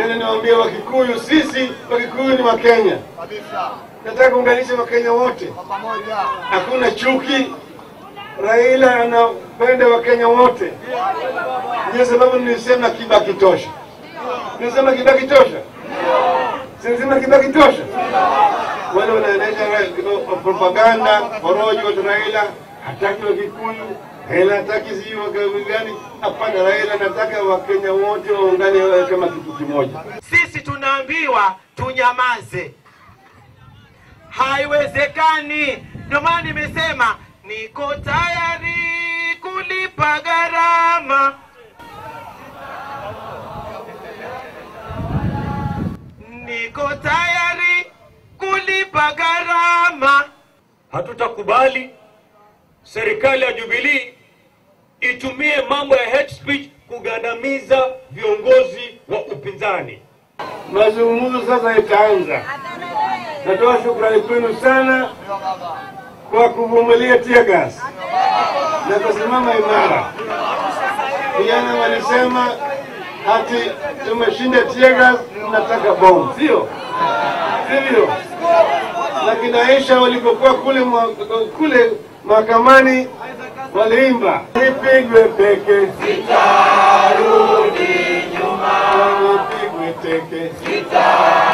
Tena niwaambie Wakikuyu, sisi Wakikuyu ni Wakenya. Kabisa. Nataka kuunganisha Wakenya wote. Kwa pamoja. Hakuna chuki. Raila anapenda Wakenya wote. Ndio sababu nilisema Kibaki tosha. Nilisema Kibaki tosha. Nilisema Kibaki tosha. Wale wanaendesha propaganda, porojo wa Raila, hataki Wakikuyu, Raila hataki sijui gani. Hapana, Raila anataka Wakenya wote waungane wawe kama kitu kimoja. Sisi tunaambiwa tunyamaze, haiwezekani. Ndio maana nimesema niko tayari kulipa gharama, niko tayari kulipa gharama. Hatutakubali serikali ya Jubilee itumie mambo ya hate speech kugandamiza viongozi wa upinzani. Mazungumzo sasa itaanza. Natoa shukrani kwenu sana kwa kuvumilia tear gas na kusimama imara. Vijana walisema ati tumeshinda tear gas, tunataka bomu, sio sivyo? Lakini Aisha walipokuwa kule mahakamani waliimba nipigwe peke sitarudi nyuma, nipigwe teke sitarudi